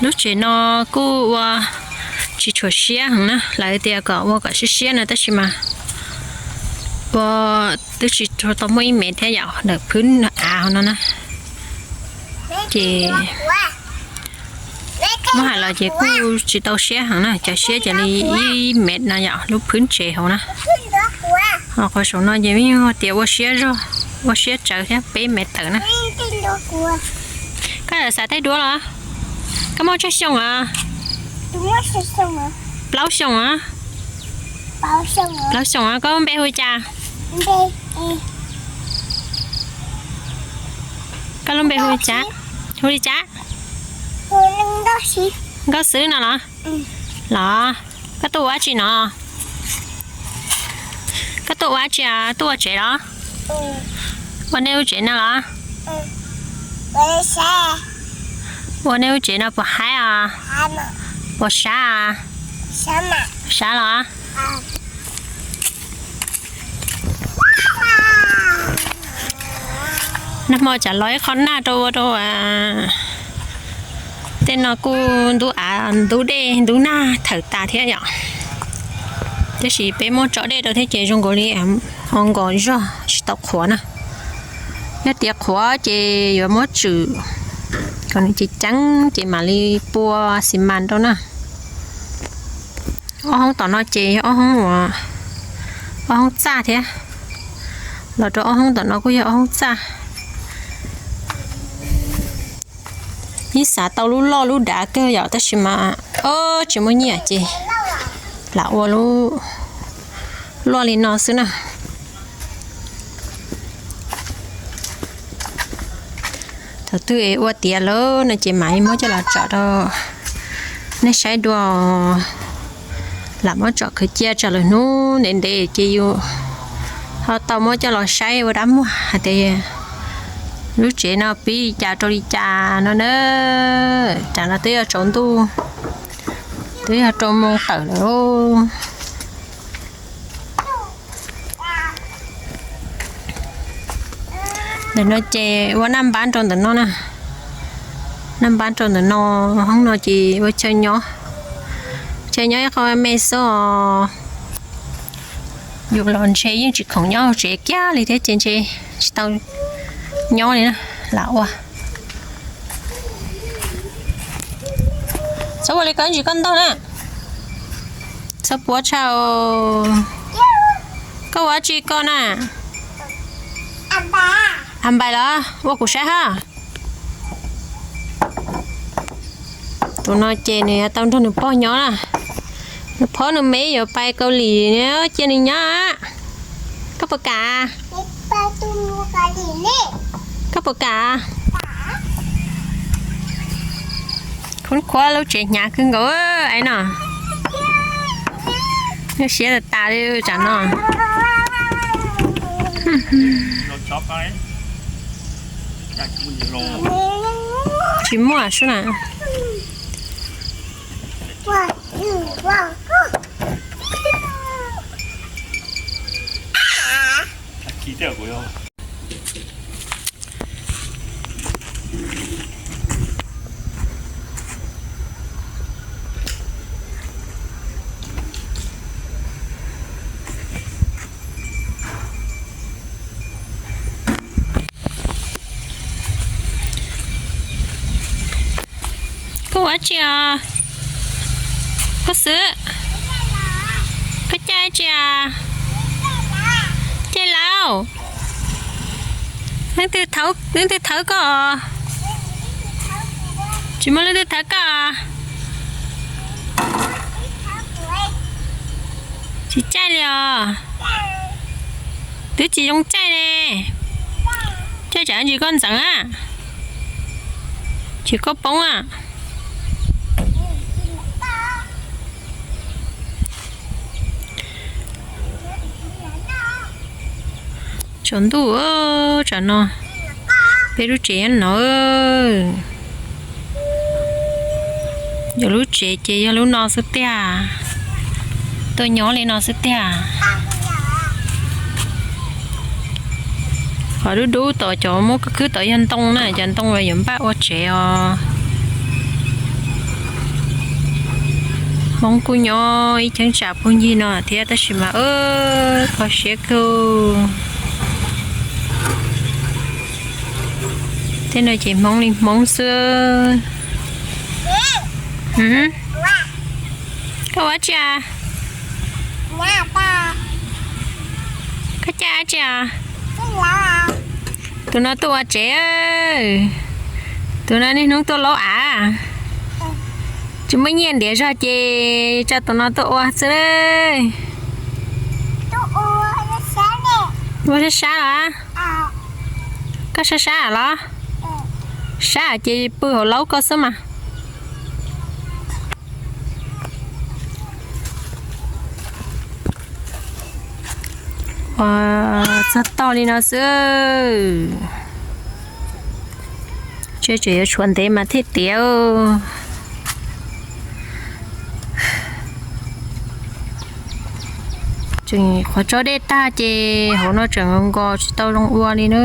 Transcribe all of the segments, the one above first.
Lub tsev no kuj ua tsis tshua siab heev na, lawv tias kom ua kom siab siab no tab sis mas ua twb tsis tau muaj ib mev thiab yom, ntawm phwb av no na. Ces muab hais los ces kuj tsis tau siab heev na, cov siab ces li ib mev no yom, lub phwb tsev hauv na. Ho qhov saum no ces yeej tias ua siab zog, ua siab tsawv thiab, peb mev tawm na. Koj xav thaij duab los? Koj muaj tsawg xyoo os? Plaub xyoo os. Plaub xyoo os. Koj lub npe hu li cas? Koj lub npe hu li cas? Hu li cas? Nkauj Xwb no los? Los, koj tuaj ua dab tsi no? Koj tuaj ua dab tsi, tuaj ua tsev los? Ua nej lub tsev no los? Ua nej lub tsev no puas haib os? Puas sab? Sab los? Nag hmo tsam los ib qho nag rau ua rau tej no kuj ntub av ntub dej ntub nag thawm tas thiab yom. Tab sis peb muab tso dej rau thiab ces zoo nkaus li ho nkos zog tsis tau qhuav na. Yog tias qhuav ces yuav muab tswm kom nws ceev ceev ces mam li pua xi mas rau na. Ob hoob tom no ces yog ob hoob, ob hoob txaj thiab. Los rau ob hoob tom no kuj yog ob hoob txaj. Ib xav tau lub loj lub dav kawg yom, tab sis mas tsis muaj nyiaj ces lam ua lub loj li no xwb na. Thaum twg es ua tiav lawm no ces mam muab coj los tsom rau nej saib dua. Lam muab tsom khwv cia tsam lwm hnub ntev ntev ces yus ho tau muab coj los saib ua dab muag hais tias lub tsev no pib li cas rau li cas no na. Tam no twb yog tsaus ntuj, twb yog rau moo tawm lawm. Ntawm no ces ua naj npab rau ntawm no na. Naj npab rau ntawm no, hoob no ces ua chaw nyob, chaw nyob ib qho me xwb os. Yus los ntshe yeej tsis khoom nyob hauv tsev kiag li thiab ces ntshe tsis tau nyob li na. Lam ua, txhob ua li ko ntsis koj ntaug na. Txhob puab tshaj. Koj ua dab tsi koj na? Anpais los ua kuv saib hab. Tus no ces nws yuav tau nrog nws pog nyob na. Nws pog nws me yuav pais Kaus Lim, cia nws nyob. Koj puas kam? Koj puas kam? Khub khuab lub tsev hnyav kawg nkaus no. Nyuaj siab tas tas li tsam no. Tsis muaj sub na. Koj ua dab tsi os? Koj xwb, koj caij dab tsi os? Caij lauj. Leej twg thawb koj? Tsis muaj leej twg thawb koj. Tsis caij li os. Twb tsis zoo caij ne. Caij tsam ntsis koj ntxeev a, tsis koj poob a. Tsaus ntuj tsam no, peb lub tsev nyob no. Yog lub tsev ces yog lub no xwb tiag, tuaj nyob li no xwb tiag. Qhov dub dub tom cov muab khwb tom yog ntoo na, cov ntoo los yuav npaj ua tsev os. Hmoob kuj nyob ib cheeb tsam phooj ywg no thiab tab sis mas kho siab kawg. Tej no ces Hmoob li Hmoob xwb. Koj ua dab tsi a? Koj cab dab tsi a? Tus no tuaj ua tsev. Tus no niaj hnub tuaj laub av. Tsis muaj nyiaj ntiav zog ces tso tus no tuaj ua xwb. Ua sab sab los? Koj sab sab los? Sab ces pw hauv laub koj xwb mas. Ua txog tog li no xwb. Tseem yuav tshuav ntev mas thiaj tiav. Tseem qhuav tso dej tag ces hauv no tseem nkaus tsis tau zoo ua li na.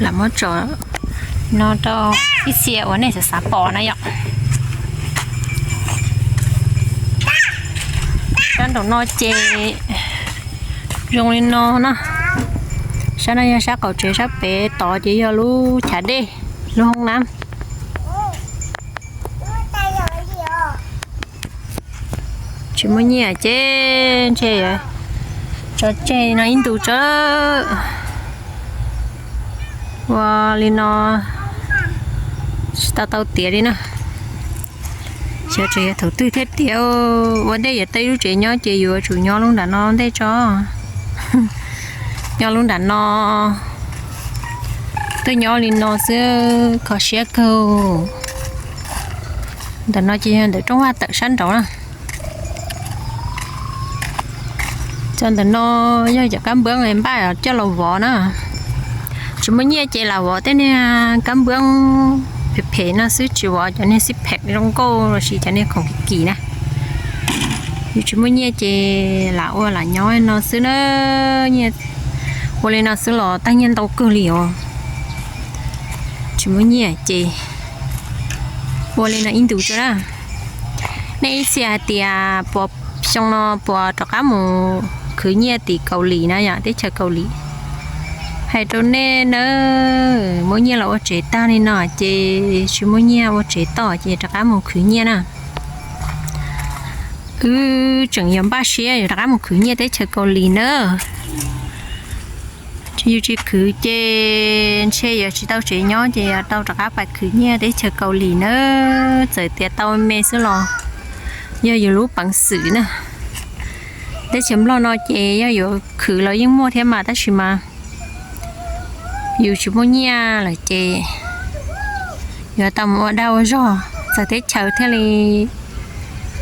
Lam muab tso no rau ib txhia uas nej xav xav pom na yom. Sab nraum no ces zoo li no na. Sab no yog sab qaum tsev, sab pem tod ces yog lub chav dej, lub hoob nab. Tsis muaj nyiaj ces ntshe tso tseg no ib ntus tso. Ua li no tsis tau tau tiav li na. Xyov tseem yuav thaum twg thiaj tiav. Ua ntej yuav tau ib lub tsev nyob ces yuav tsum nyob lub nram no ntej tso. Nyob lub nram no, twb nyob li no xwb kho siab kawg. Ntawm no ces yog ntawm rooj vag tawm sab nraud na. Cov ntawm no yog cov kab npab npaj coj los vov na. Tsis muaj nyiaj ces lam vov tej niag kab npab phem phem no xwb, tsis vov cov niag xib phem zoo nkauj los sis cov niag khoom kim kim na. Yus tsis muaj nyiaj ces lam ua lam nyob no xwb na. Ua li no xwb los tag nyiaj ntau kawg li os. Tsis muaj nyiaj ces ua li no ib ntus tso na. Nej ib txhia hais tias puas xyoo no puas rov qab mus khwv nyiaj tim Kaus Lim na yom, teb chaws Kaus Lim. Hais rau nej nawb, muab nyiaj los ua tsev tag li no ces tsis muaj nyiaj ua tsev toj ces rov qab mus khwv nyiaj na. Wb tseem yuav npaj siab yuav rov qab mus khwv nyiaj teb chaws Kaus Lim na. Yus tsis khwv ces ntshe yuav tsis tau tsev nyob ces yuav tau rov qab pais khwv nyiaj teb chaws Kaus Lim na. Txawm tias tau me xwb los yog yus lub peev xwm na. Teb chaws Nplog no ces yog yuav khwv los yeej muaj thiab mas tab sis mas yus tsis muaj nyiaj lawm ces yuav tau mus ua dag ua zog txawv teb chaws thiaj li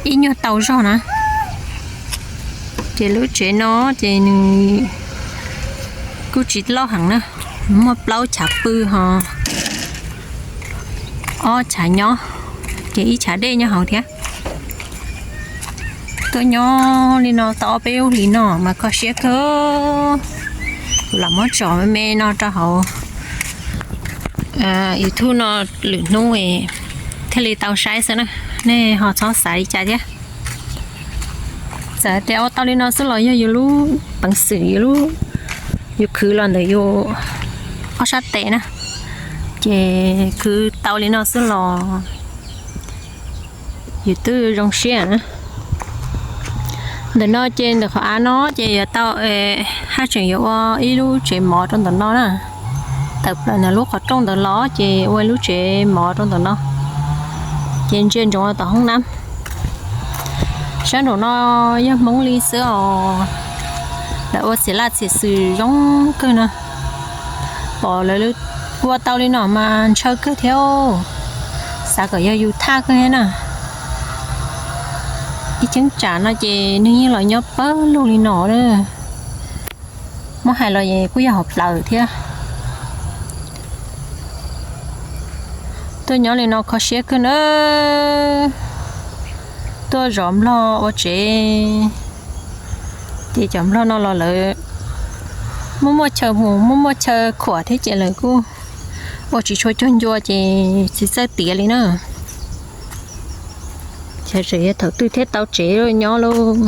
ib nyuag tau zog na. Ces lub tsev no ces nws kuj tsis loj heev na, muaj plaub chav pw ho ob chav nyob, ces ib chav dej nyob hauv thiab. Tuaj nyob li no tau ob peb lub hlis no mas kho siab kawg. Kuv lam muab tso me me no rau hauv YouTube no lwm hnub thiaj li tau saib xwb na, nej ho txhob xav li cas thiab. Txawm tias ua tau li no xwb los yog yus lub peev xwm, yus lub, yus khwv los ntawm yus ob sab tes na, ces khwv tau li no xwb los yus twb zoo siab na. Ntawm no ces ntawm qhov av no ces yuav tau, haj tseem yuav ua ib lub tsev mov rau ntawm no na. Tawm plaws ntawm lub qhov rooj ntawd los ces ua ib lub tsev mov rau ntawm no, ces ntsia ntsoov tom hoob nab. Sab nraum no yog Hmoob li xwb os, lawv ua txhia laj txhia xwm zoo kawg no. Pom lawv ua tau li no mas ntshaw kawg thiab, xav kom yog yus thaj kawg thiab na. Ib cheeb tsam no ces neeg yeej los nyob pawg lug li no na. Muab hais los kuj yog hauv plawv thiab. Tuaj nyob li no kho siab kawg na. Tuaj zov nplog ua tsev, ces cov nplog no los lawv muaj muaj chaw mus muaj muaj chaw khuam thiab ces lawv kuj Ua tsis tshua cuag ncua ces tsis txawj tiav li na. Ces tseem yog thaum twg thiaj tau tsev nyob lauj.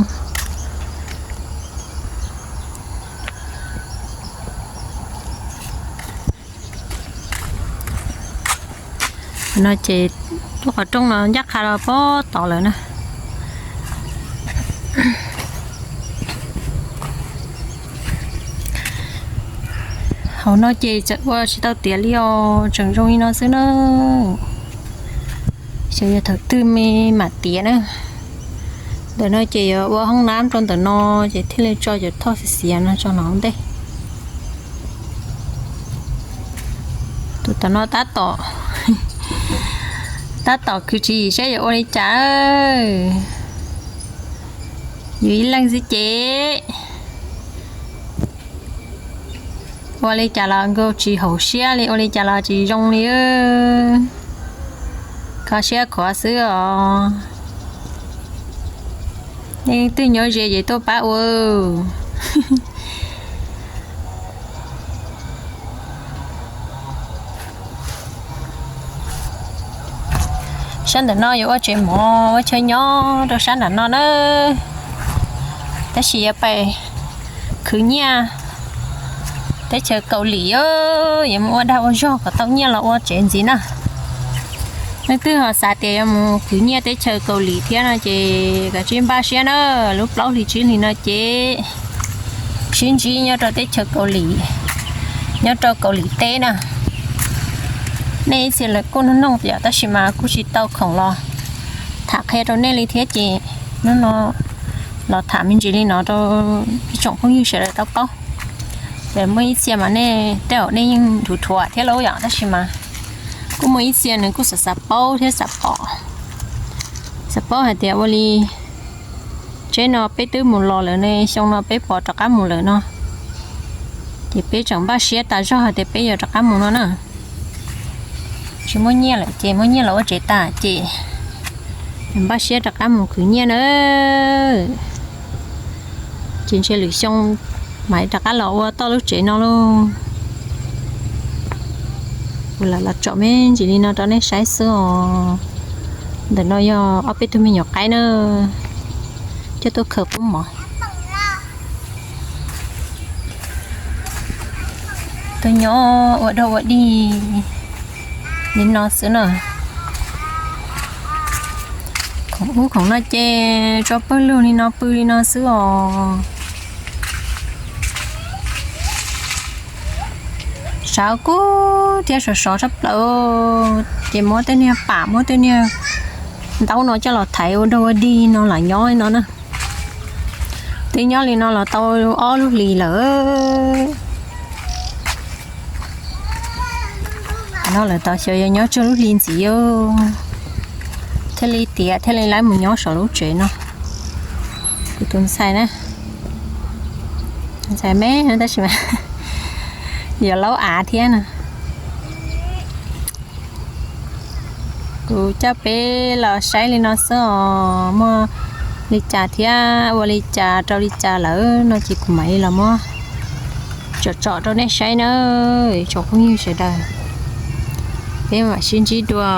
No ces lub qhov rooj no ncaj qha los pog tod lawm na. Hauv no ces tseem ua tsis tau tiav li os, tseem zoo li no xwb na. Xyov yog thaum twg me mam tiav na. Ntawm no ces yuav ua hoob nab rau ntawm no, ces thiaj li tso cov thoj xiav xiav no tso no ntej. Tus tom no tab tom, tab tom khwv tswv yim saib yuav ua li cas. Yus ib leeg xwb ces ua li cas los nkaus tsis haum siab li, ua li cas los tsis zoo li. Kho siab khuav xwb os. Nej twg nyob ze ces tuaj pab ua. Sab ntawm no yuav ua tsev mov ua chaw nyob rau sab nram no na. Tab sis yuav pais khwv nyiaj teb chaws Kaus Lim, yuav mus ua dag ua zog kom tau nyiaj los ua tsev ntxiv na. Nej twg ho xav tias yuav mus khwv nyiaj teb chaws Kaus Lim thiab no ces kav tsij npaj siab na. Lub plaub hlis tsib hlis no ces sib ntsib nyob rau teb chaws Kaus Lim, nyob rau Kaus Lim teb na. Nej ib txhia lawv kuj nug nug yom, tab sis mas kuj tsis tau khoom los tham qhia rau nej li thiab ces hnub no los tham me ntsis li no rau ib tsoom phooj ywg sawv daws tau paub. Ces muaj ib txhia mas nej tej zaum nej yeej dhuav dhuav thiab lauj yom, tab sis mas kuj muaj ib txhia nws kuj xav xav paub thiab xav pom, xav paub hais tias ua li tsheb no peb twb mus los lawm ne, xyoo no peb puas rov qab mus lawm no. Ces peb tseem npaj siab tas zog hais tias peb yuav rov qab mus no na. Tsis muaj nyiaj lawm ces muaj nyiaj los ua tsev tas ces npaj siab rov qab mus khwv nyiaj na. Ces ntshe lwm xyoo mam rov qab los ua toj lub tsev no lauj. Kuv lam los tsom me ntsis li no rau nej saib xwb os. Ntawm no yog ob peb tug me nyuam qaib na, coj tuaj khaws pub mov. Tuaj nyob ua dog ua dig li no xwb na. Khoom ub khoom no ces tso pawg lug li no pw li no xwb os. Sawv kub thiab sov sov tshaj plaws, ces muab tej niag pam muab tej niag ntaub no coj los thaiv ua dog ua dig no lam nyob no na. Twb nyob li no los tau ob lub hlis lawm. No lawm tau xyov yuav nyob tsawg lub hlis ntxiv thiaj li tiav thiaj li lawv mus nyob saum lub tsev no. Kuv tus ntxhais na, ntxhais me tab sis mas yuav laub av thiab na. Kuv coj peb los saib li no xwb os, muaj li cas thiab ua li cas rau li cas lawm no ces kuv mam li los muab tsom tsom rau nej saib na, tsoom phooj ywg sawv daws. Peb mam sib ntsib dua.